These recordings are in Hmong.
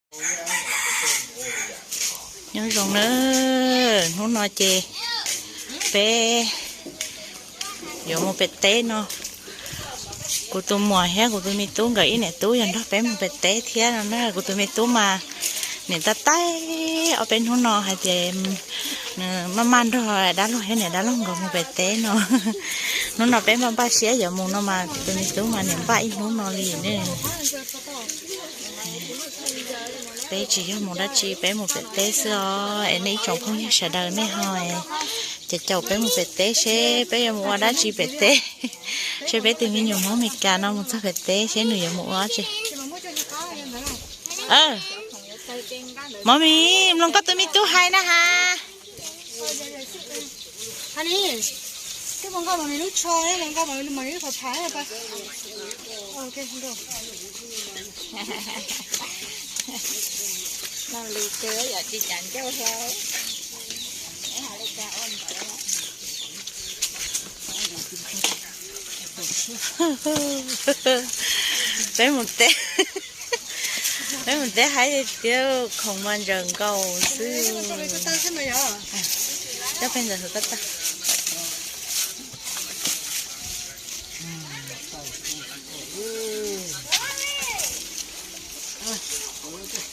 Nyob zoo na, hnub no ces peb yuav mus pem teb no. Kuv tus muam thiab kuv tus me tub nkawd ib niam tub yog nrog peb mus pem teb thiab no na. Kuv tus me tub mas nim tab tais ob peb hnub no hais tias maj maj nrog dab laug thiab niam dab laug nkawd mus pem teb no. Hnub no peb npaj npaj siab yuav mus no mas kuv tus me tub mas nim npaj ib hnub no li ne. Peb tsis yog mus dab tsi, peb mus pem teb xwb os. Es nej ib tsoom phooj ywg sawv daws nej ho caum caum peb mus pem teb seb peb yuav mus ua dab tsi pem teb. Seb peb tus me nyuam Hmoob Meskas no mus txog pem teb seb nws yuav mus ua dab tsi. Mami, mloog koj tus me tub hais na has. Peb mus teb, peb mus teb haib tiag, khoom mas ntsaws nkaus xwb. Coj peb ntawd hauv tab tag.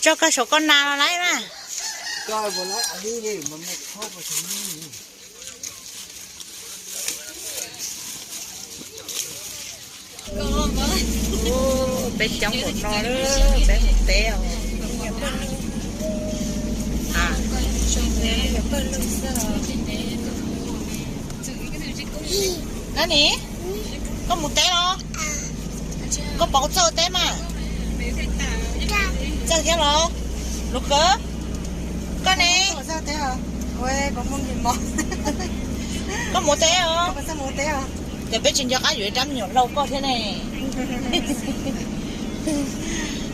Tso koj saum koj nas los laib mas. Peb coob npaum no lawm, peb mus teb os. Nab nis, koj mus teb los? Koj paub txawj teb mas? Txawj thiab los? Lus kawg. Koj ne? Koj mus teb os. Ces peb tsis nco qab yuav ib rab me nyuam hlau koj thiab ne.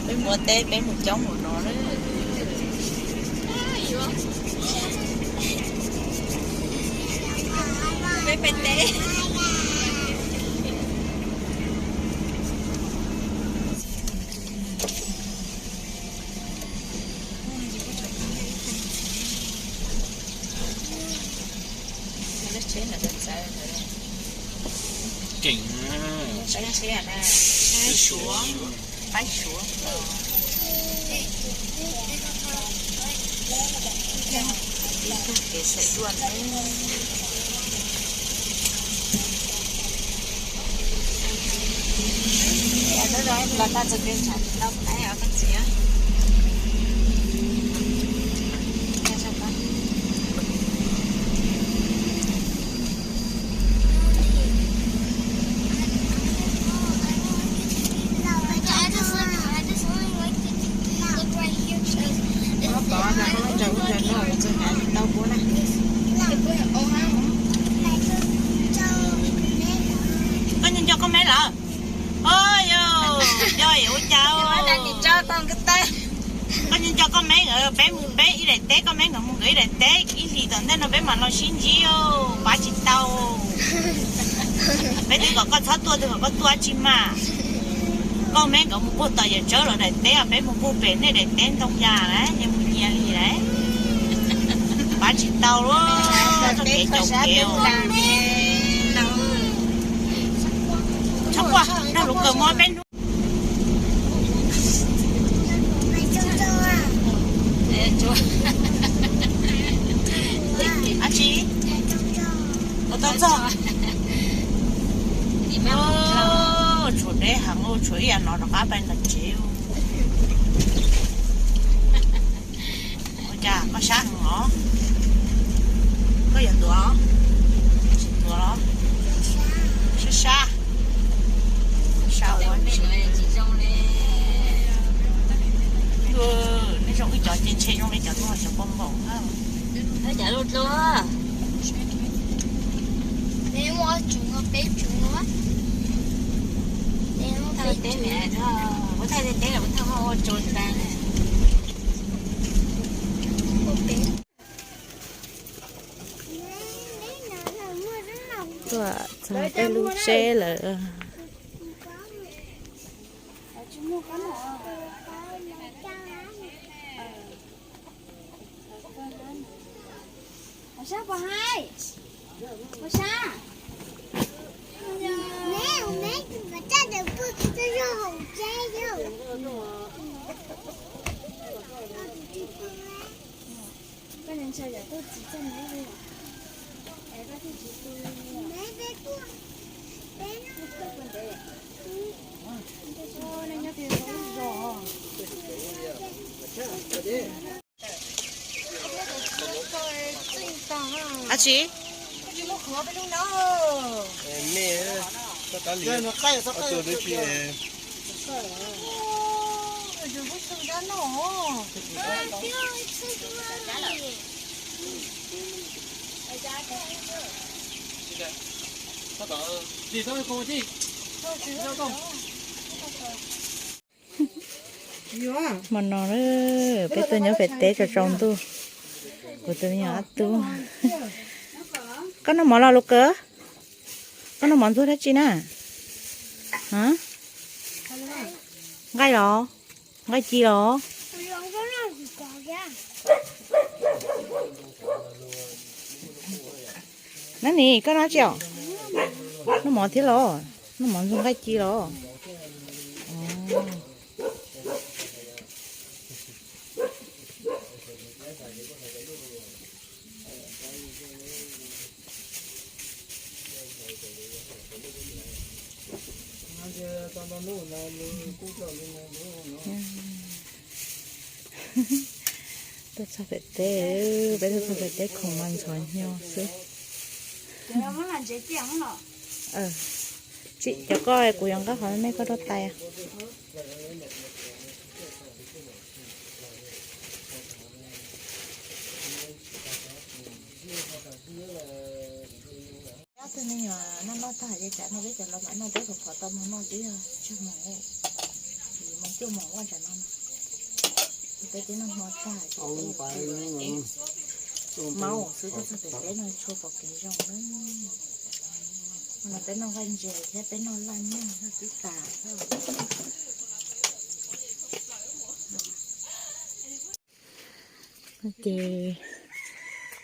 Peb mus teb, peb mus coob mus no na. Keej, pab suav, pab suav. Ib tug kev xaim duaj ntawd. Los tau txog kev tshav tsis tau qab os koj txiv. Koj nco nco koj me lawm? Yog, yog ua cas? Koj nco nco koj me nkawd, peb mus peb ib daim teb, koj me nkawd mus nkawd ib daim teb, ib hlis tom ntej no peb mam los sib ntsib, pab tsis tau. Peb twb kom koj txhob tuaj, twb kom koj tuaj tsis mas. Koj me nkawd mus puag tom Yawm Tsawb lawv daim teb, peb mus puag pem nej daim teb ntoo yas lawm, nyias mus nyias li lawm. Pab tsis tau, txoj kev caum kev. Txhob quaj, nrog lus kawg muab peb hnub. Ab tsi, ua tau txog. Tshuav deb heev, tshuav ib yam no rov qab pais nram tsev. Ua cas koj sab heev os? Koj yog tuav, tsis tuav los? Sab sab. Sab ua tsis zoo li. Nej zoo wb cov ces ntshe zoo li cov tuaj cov pom npaum na. Cov lus dlua. Kuv thaij teb, kuv thaij teb, kuv thaij ua tsus tas. Tuaj txog peb lub tsheb lawm. Sab puas hais? Puas sab? Neb, neb tus pas taj ntawd pw rau hauv tsev yom. Koj ntshai yam tuaj txiv txoj neb li. Es koj thiaj tsis tu li. Neb peb kuj, peb no. Neb nyob kiag lub zos. Ab tsi? Hmo no peb tuaj nyob pem teb tsaus tsaus ntuj, kuv tus me nyuam ob tug. Koj noj mov los Lus Kawm? Koj noj mov ntxuag dab tsi na? Nqaij los? Nqaij ci los? Nab nis, koj noj tsi os? Noj mov thiab los? Noj mov ntxuag nqaij ci los? Tuaj txog pem teb, peb tuaj txog pem teb khoom mas ntxhov hnyo xwb. Tsim cov koj, kuv yuav nqa qhov me koj rau tais. Ob tug me nyuam noj noj tag ces tsam no peb cov los mam noj, peb khov khov tau mus noj twb yog tsawg moos, yim moos cuaj moos ua tsam no. Peb twb noj hmo tag ces peb mus pw. Maub xwb, tuaj txog pem teb no tshuav pom kev zoo na. Hmo no peb noj nqaij ntses thiab peb noj laj nyoog noj tib tas. Ces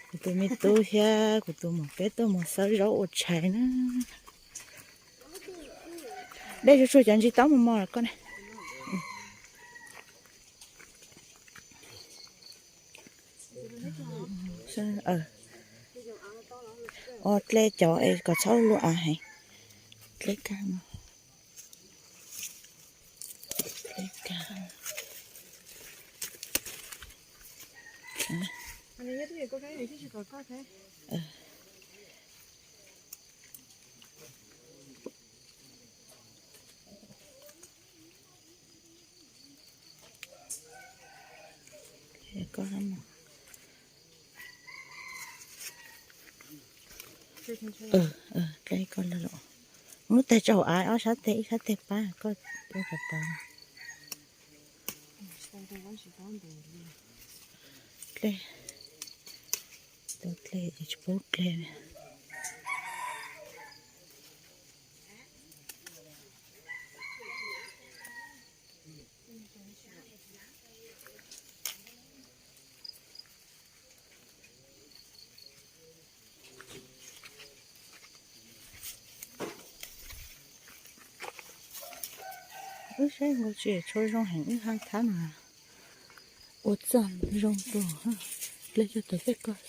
kuv tus me tub thiab kuv tus muam peb tuaj mus xawb zaub ua tshais na. Dej tsuag tsuag cov ntsis taub mos mos los koj ne. Ua dlej cov es kom txhob luaj av heev. Dlej kag no. Dlej koj lawm los. Lub teg tsaus av, ob sab teg ib sab teg pab koj ua kom tau. Dlej, tus dlej es tsis pub dlej. Wb saib nkaus tsis tshuav zoo heev, wb haj thab no ua txoj zoo rau dlej coj tus peb koj.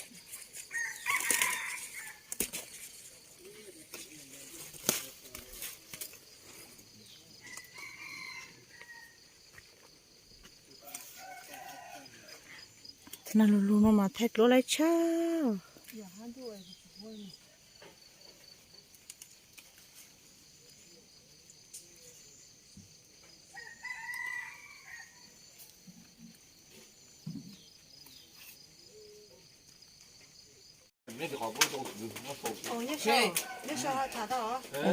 Nag lug lug no mas thaij duab laib tshaj.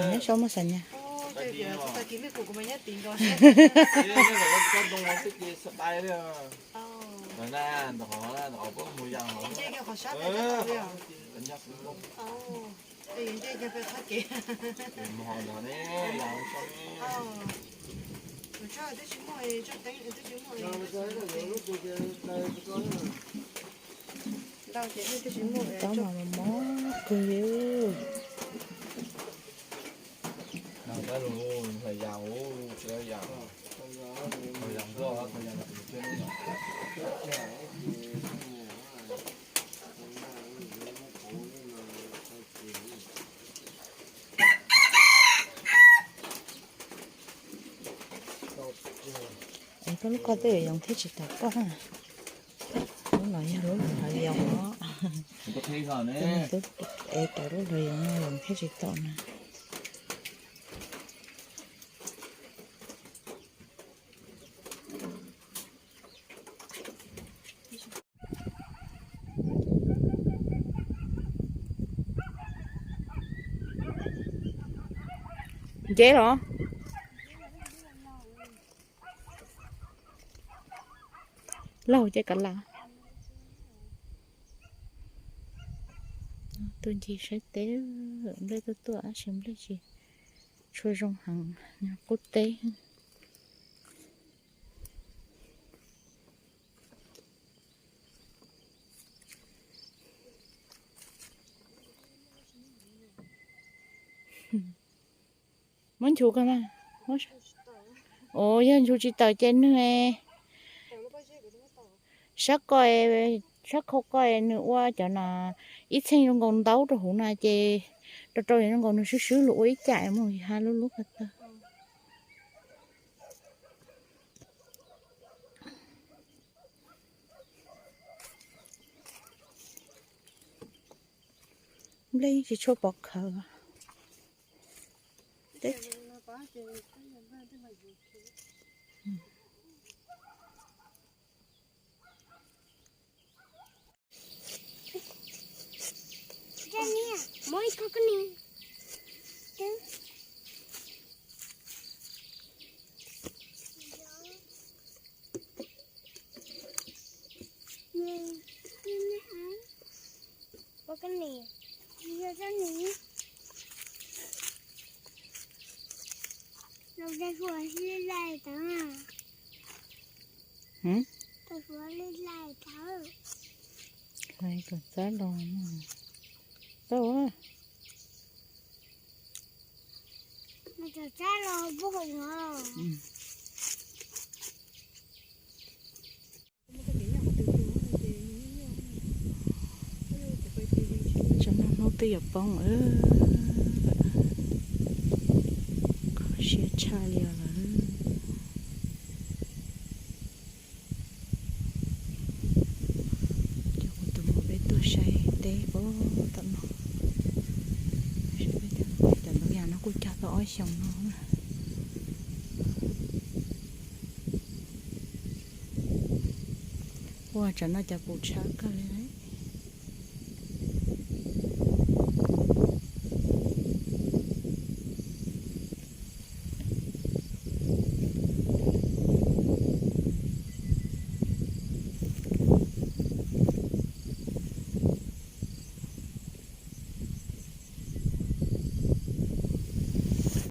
Nyob sau muaj xas nyas. Taub mas mos mos kawg li. Es koj lub ko twb yoos thiab tsis tau koj. Lub no yog lub hav yoos os. Twb es cov lub hav yoos no yoos thiab tsis tau na. Nceb los? Laug ces kav las. Tuaj ncig saib teb, nplej tuaj tuaj tab sis nplej tsis tshua zoo heev, qub teb. Muab nchuav ko mas. Ua yog nchuav tsis tawm ces nws sab ko, sab khau ko nws ua cov no ib txheej zoo nkaus ntaub rau hauv na ces rau rau zoo nkaus nws swb swb los ua ib cam mus ha lub lub ko taw. Nplej tsis tshua pov khawv. Hlais kom txab los no. Tau. Tsam no hnub twb yuav poob, kho siab tshaj li os lawm. Cov kuv tus muam peb tuaj saib teb pab tom no. Cov ntoo yas no kuj cog tau ob xyoos no na. Ua tsam no cov pum tshav kawg li.